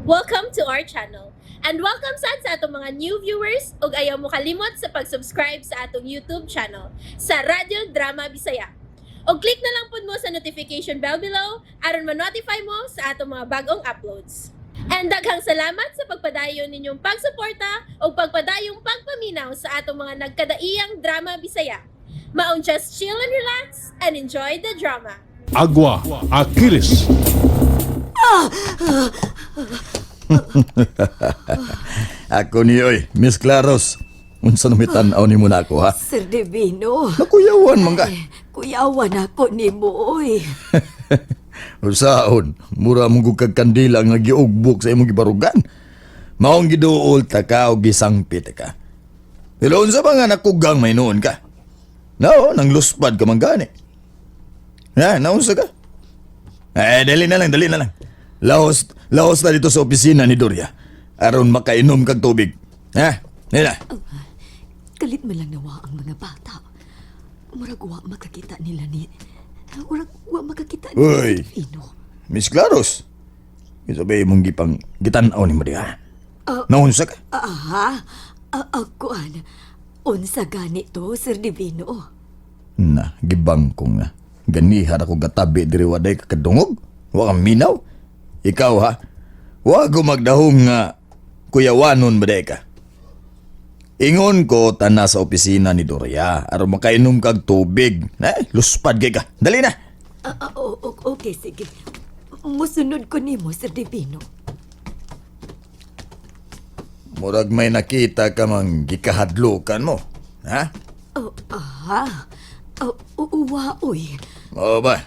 Welcome to our channel. And welcome sad sa atong mga new viewers ug ayaw mo kalimot sa pag-subscribe sa atong YouTube channel sa Radyo Drama Bisaya. Og click na lang pud mo sa notification bell below aron ma-notify mo sa atong mga bagong uploads. And daghang salamat sa pagpadayon ninyong pagsuporta ug pagpadayong pagpaminaw sa atong mga nagkadaiyang drama Bisaya. Maong just chill and relax and enjoy the drama. Agua Aquiles. Ako ni oy, Miss Claros. Unsa na may tan-aw nimo na ako ha? Sir Divino. Nakuyawan man ka. Kuyawan ako ni mo, oy. Usaon, mura mong gud kag kandila nga giugbok sa imong gibarugan. Maong giduol ta ka og gisangpit ka. Pero unsa ba nga nakugang may noon ka? Nao, nang luspad ka man gani. Ha, naunsa ka? Eh, dali na lang, dali na lang. Laos, laos na dito sa opisina ni Doria. Aron makainom kag tubig. Ha? Dali na. Kalit man lang nawa ang mga bata. Murag wa makakita nila ni... Murag wa makakita nila Uy. sa Divino. Miss Claros. Isabi mong gipang gitan-aw ni mo diha. Naunsa ka? Aha, kuan. Unsa gani to, Sir Divino? Na, gibangkong na. Ganihan ako gatabi diri waday kakadungog. Wa kang minaw. Ikaw ha. Wa ko magdahom nga kuyawanon ba day ka. Ingon ko tana sa opisina ni Doria aron makainom kag tubig. Eh, luspad kay ka. Dali na. Okay, sige. Musunod ko nimo, Sir Divino. Murag may nakita ka mang gikahadlukan mo. Ha? Oh, aha. Oh, uwa, oy. Oo ba?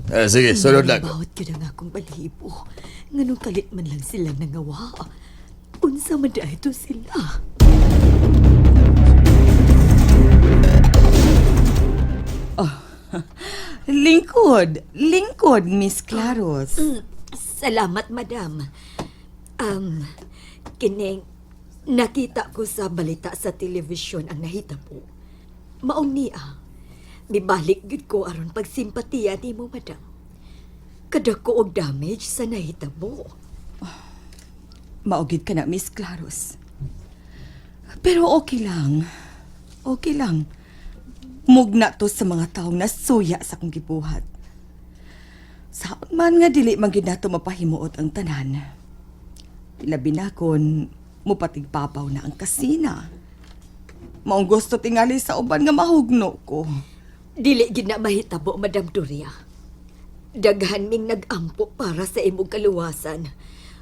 Eh, sige, sunod lang. Bawat yun ang akong balahibo. Nganong kalit man lang sila nangawa. Unsa man dahil to sila. Lingkod, lingkod, Miss Claros. Salamat, madam. Kining, nakita ko sa balita sa telebisyon ang nahitabo. Maong niya, mibalik gid ko aron pagsimpatiya nimo, madam. Kadako og damage sa nahitabo. Maugid ka na, Miss Claros. Pero okay lang. Okay lang. Mugna to sa mga taong nasuya sa akong gibuhat. Saon man nga dili man gid nato mapahimuot ang tanan. Labi na kon mupatigbabaw na ang kasina. Maong gusto tingali sa uban nga mahugno ko. Dili gid na mahitabo, Madam Doria. Daghan ming nag-ampo para sa imong kaluwasan.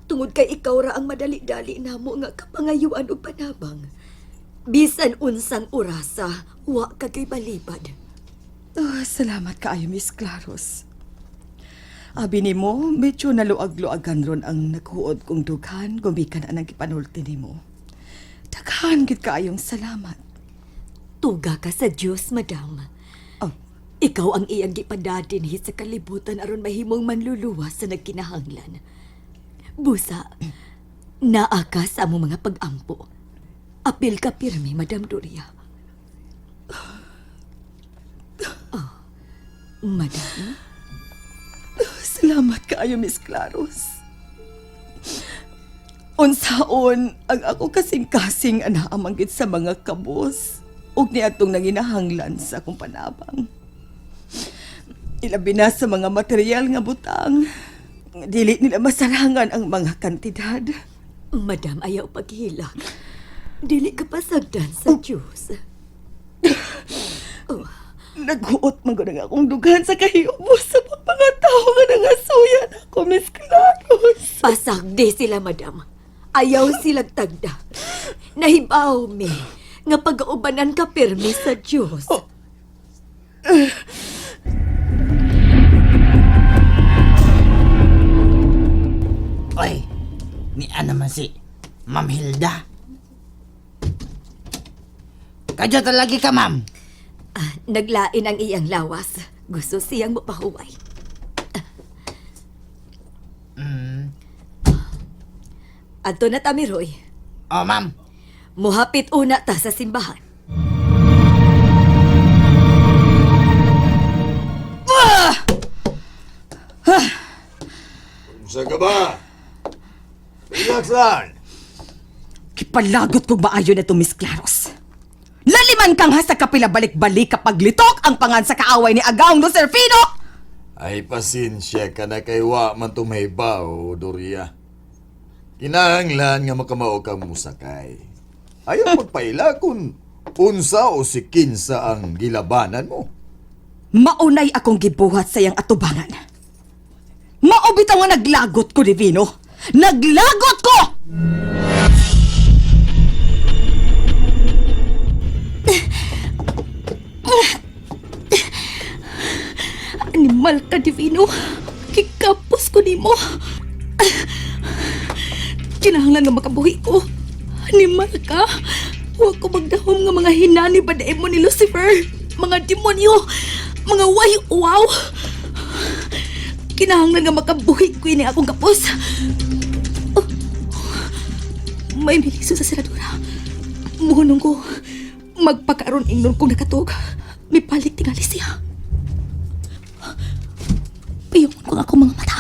Tungod kay ikaw ra ang madali-dali namo nga kapangayuan og panabang. Bisan unsang orasa, wa ka kay balibad. Oh, salamat kaayo, Miss Claros. Abi nimo, medyo naluag-luagan ron ang naghuod kong dughan, gumikan anang gipanulti nimo. Daghan gid kaayong salamat. Tuga ka sa Dios, Madam. Oh, Ikaw ang iyang gipadadinhi sa kalibutan aron mahimong manluluwas sa nagkinahanglan. Busa, naa ka sa among mga pag-ampo. Apil ka pirmi, Madam Doria. Oh, Madam, salamat kaayo, Miss Claros. Unsaon ang ako kasing-kasing anaamang gid sa mga kabos ug niadtong nanginahanglan sa akong panabang. Ilabi na sa mga material nga butang. Dili nila masarangan ang mga kantidad. Madam, ayaw paghilak. Dili ka pasagdan sa Diyos. Oh, Naghuot man gud ang akong dughan sa kahiubos sa mga tao nga nangasuyan ako, Miss Claros. Pasagdi sila, madam. Ayaw silang tagda. Nahibaw mi nga pag-aubanan ka pirmi sa Diyos. Oy, ni ano man si Ma'am Hilda. Kadyo talaga ka, ma'am. Ah, naglain ang iyang lawas. Gusto siyang mapahuway. Adto na ta, Miroy. Oh, ma'am. Muhapit una ta sa simbahan. Unsa ka ba? Relax lang. Kipalagot kog maayo na to, Miss Claros. Laliman kang hasta kapila balik-balik kapag litok ang pangan sa kaaway ni Agaong Lucerfino! Ay, pasensya ka na kay wa man tumahibaw, Doria. Kinahanglan nga makamao kang musakay. Ayaw magpaila kung unsa o si kinsa ang gilabanan mo. Maunay akong gibuhat sa iyang atubangan. Mao bitaw nga naglagot ko, Divino. Naglagot ko! Animal ka, Divino. Kikapos ko nimo. Kinahanglan nga makabuhi ko. Animal ka. Huwag ko magdahom nga mga hinani ba mo ni Lucifer. Mga demonyo. Mga way wow. Kinahanglan nga makabuhi ko ini akong kapos. Oh. May miliso sa seradura. Muhunong ko. Magpakaroon ingnon kong nakatug. Mipalik tingali siya. Piyong ko ang akong mga mata.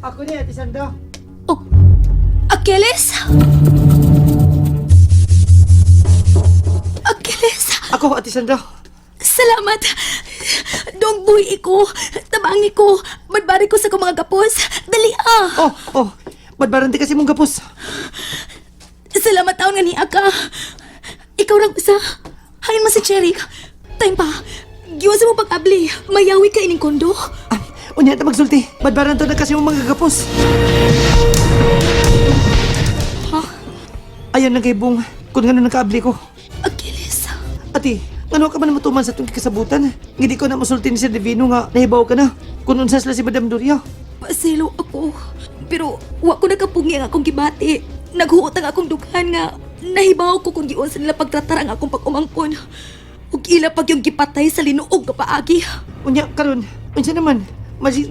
Ako ni Ate Sandra. Oh, Achilles? Achilles, Ako, Ate Sandra. salamat. Dong buhi ko, tabangi ko, badbari ko sa akong mga gapos. Dali ah. Oh, oh. Badbaran di kasi mong gapos. Salamat taon nga niya ka. Ikaw rang usa. Hain man si Cherry. Time pa. Giwan sa mo pag-abli. Mayawi ka ining kondo. Ah, unya ta magsulti. Badbaran to na kasi mong mga gapos. Ha? Ayan lang kay Bong. Kung ngano nakaabli ko. Achilles. Ate, ngano ka man matuman sa itong kikasabutan? Hindi ko na masulti ni Sir Divino nga nahibaw ka na. Kung unsa sila si Madam Doria. Paselo ako. Pero wa ko nakapungi ang akong gibati. Naghuot ang akong dughan nga nahibaw ko kung giun sa nila pagtratar ang akong pag-umangkon. Ug ila pag yung gipatay sa linuog nga paagi. Unya, karon, unsa naman?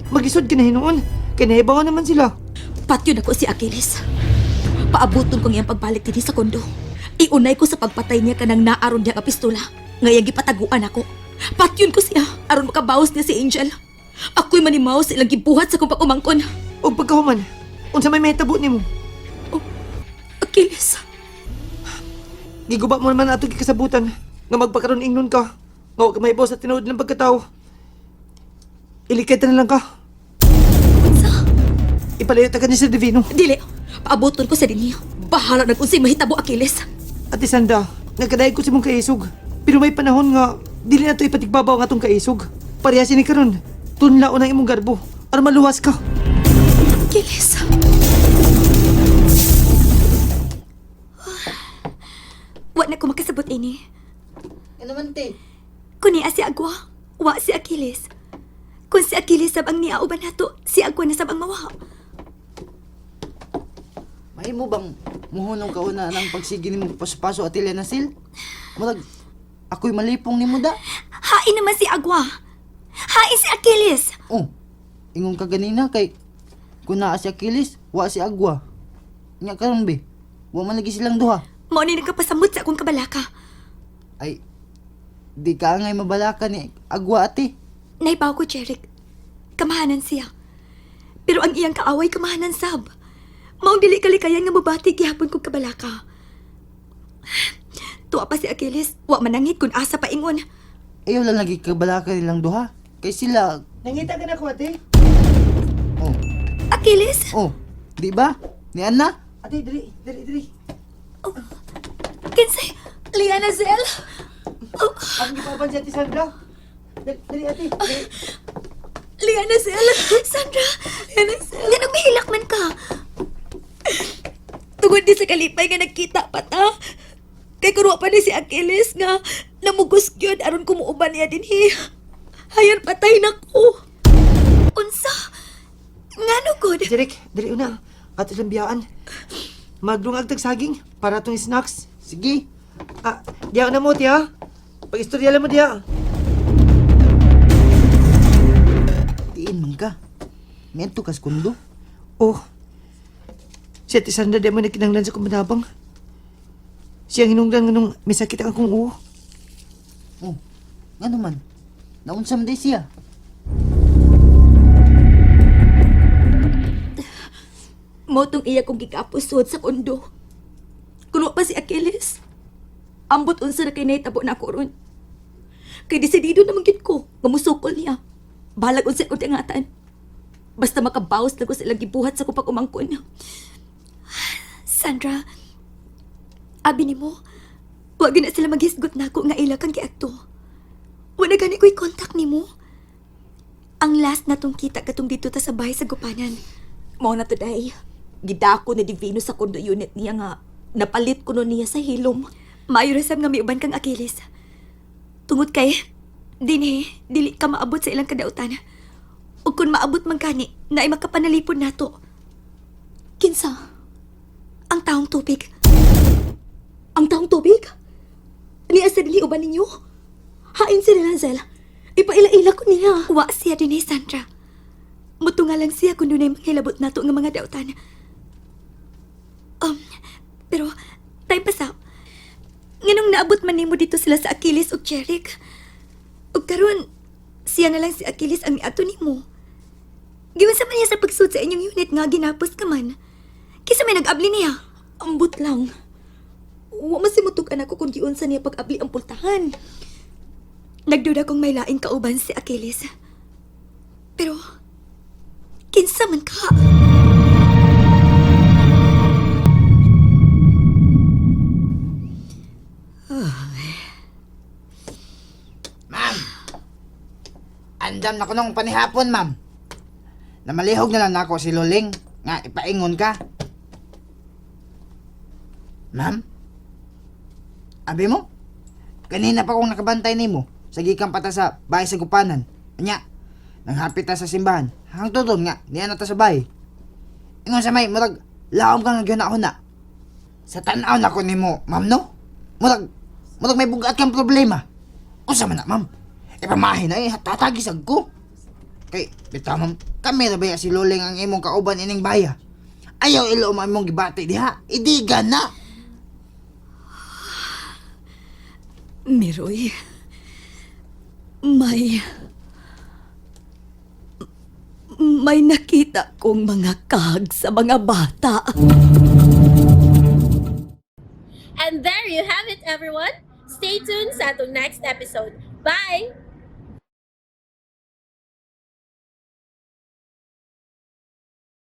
Maglisod ka na hinuon. Kay nahibaw naman sila. Patyon ako si Achilles. Paabuton kong iyang pagbalik dinhi sa kondo. Iunay ko sa pagpatay niya kanang naaron niya nga pistola. Ngayang gipataguan ako. Patyon ko siya aron makabawas niya si Angel. Ako'y manimaw sa ilang gibuhat sa akong pag-umangkon. Og pagkahuman, unsa may mahitabo nimo? Achilles, Giguba mo naman ato kikasabutan nga magpakaroon ingnon ka. Nga wa ka mahibaw sa tinuod ng pagkatao. Ilikay na lang ka. unsa? Ipalayo ta ka ni Sir Divino. Dili, paabuton ko sa dinhi. Bahala nag unsay mahitabo Achilles. Ate Sandra, nagkadayag ko sa mong kaisog. Pero may panahon nga, dili na to ipatigbabaw ang atong kaisog. Parehas ni karon. Tunlao ng imong garbo. Aron maluwas ka. Achilles. Wa na ko makasabot ini. Ano man te? Kuni si Agwa, wa si Achilles. Kung si Achilles sab ang niauban nato, si Agwa na sab ang mawa. Mahimo bang muhunong ka una ng pagsige nimo paso-paso at na sil? Murag ako'y malipong nimo da. Hain naman si Agwa. Hain si Achilles. Oh, ingon ka ganina kay kun naa si Achilles, wa si Agwa. Nya karon be, wa man lagi silang duha. Mao ni nagkapasamot sa akong kabalaka. Ay, di ka angay mabalaka ni Agwa ate. Naibaw ko, Jeric. Kamahanan siya. Pero ang iyang kaaway kamahanan sab. Maong dili kalikayan nga mobati gihapon kog kabalaka. Tuwa pa si Achilles, wa manangit kun asa pa ingon. Ayaw lang lagi kabalaka nilang duha. Kay sila, Nangita ka na ko, ate. oh, Achilles? oh, di ba? Ni Anna? Ate, dali, dali, dali. Kinsay? Liana Zell? Oh, Ang gipaban si Ate Sandra. Dali, dali ate. Dali. Liana Zell? Sandra? Liana Zell? Nga nagmihilak man ka. Tungod di sa kalipay nga nagkita pa ta. Kay kurwa pa ni si Achilles nga namugos gyud aron kumuuban niya dinhi. Hayan patay na ko. Unsa? Ngano gud? Jeric, dali una. Ato silang biyaan. Magdungag tag saging para atong snacks. Sige. Ah, diya na mo, tiya. Pag-istorya lang mo, diya. Tiin man ka. Miadto kas kundo. Oh. Si Ate Sandra di mo nagkinanglan sa kumanabang. Siya ang hinungdan nga nung may sakit ang akong uo. Oh, ngano man? Naunsa man di siya? Mao tong iya kong gikapusod sa kondo. Kuno pa si Achilles. Ambot unsa na kay nahitabo na ako ron. Kay desidido naman gid ko nga musukol niya. Balag unsa akong dangatan. Basta makabawas na ko sa ilang gibuhat sa akong pag-umangkon. Sandra, abi nimo, wa gyud na sila maghisgot nako nga ila kang giadto. Wa na gani ko'y contact nimo. Ang last na tong kita katong dito ta sa bahay sa Gupanan. Mao na today. Gidako ni Divino sa kondo unit niya nga napalit ko no niya sa hilom. Maayo ra sab nga miuban kang Achilles. Tungod kay dinhi dili ka maabot sa ilang kadautan. Ug kun maabot man kani, naay makapanalipod nato Kinsa? ang taong tubig. Ang taong tubig? Niya sa dili uban ninyo? Hain si Lanzel. Ipaila-ila ko niya. Wa siya dinhi, Sandra. Mutunga lang siya kung dunay manghilabot nato nga mga dautan. Pero time pa sa. Nganong naabot man nimo dito sila sa Achilles ug Jeric. Ug karon siya na lang si Achilles ang miadto nimo. Giunsa man niya sa pagsud sa inyong unit nga ginapos ka man. Kisa may nag-abli niya. Ambot lang. Wa man simutukan ako kung giunsa niya pag-abli ang pultahan. Nagduda kong may laing kauban si Achilles. Pero, kinsa man ka? Ma'am! Andam na ko nung panihapon, ma'am. Namalihog na lang nako si Luling nga ipaingon ka. Ma'am? Abi mo? Kanina pa kong nakabantay nimo sa gikan pa ta sa bahay sa gupanan. Anya, nanghapit ta sa simbahan. Hangtod nga, niya na ta sa bahay. Ingon sa may, murag, laom ka nga gyud na. Sa tan-aw na ko nimo, ma'am no? Murag, murag may bugat kang problema. Unsa man na, ma'am? Ipamahin na eh, tatagisag ko. Kay, bitaw ma'am, kami ra ba ya si Luling ang imong kauban ining baya? Ayaw ilo ang imong gibati diha. Idigan na. Miroy, may... May nakita kong mga kag sa mga bata. And there you have it, everyone. Stay tuned sa atong next episode. Bye!